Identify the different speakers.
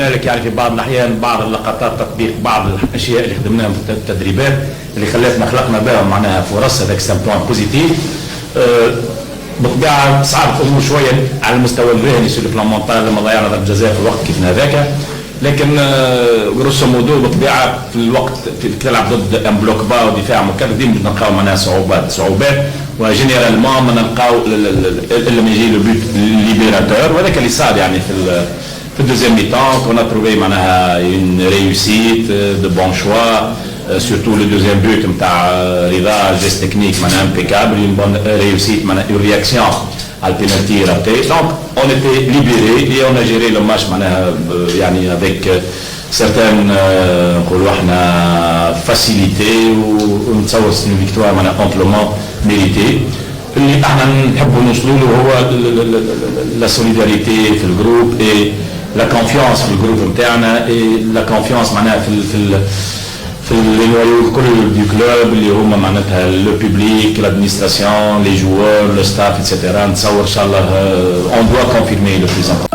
Speaker 1: هنالك يعني في بعض الاحيان بعض اللقطات، تطبيق بعض الاشياء اللي خدمناهم في التدريبات اللي خلتنا خلقنا بها معناها فرص، هذاك c'est un point positif. بالطبيعة صعبت الامور شوية على المستوى الذهني، sur le plan mental، لما ضيعنا ضربه جزاء في الوقت كيف هذاك. لكن grosso modo، بالطبيعة في الوقت في تلعب ضد un bloc bas ودفاع مكثف، ديما نلقاو معناها صعوبات صعوبات، و généralement ما نلقاو الا ما يجي le but libérateur، وهذاك اللي صار يعني في ال deuxième mi-temps، qu'on a trouvé معناها une réussite de bons choix، surtout le deuxième but نتاع رضا، geste technique معناها impeccable، une bonne réussite، معناها une réaction على ال penalty raté. donc on était libéré et on a géré le match معناها يعني avec certaine، نقولوا احنا، facilité، ونتصور c'est une victoire معناها amplement méritée. اللي احنا نحبوا نوصلوا له هو la solidarité في ال groupe et la confiance في ال groupe نتاعنا et la confiance معناها في les noyaux الكل du club، اللي هما معناتها le public، l'administration، les joueurs، le staff، et cetera. نتصور ان شاء الله on doit confirmer le plus.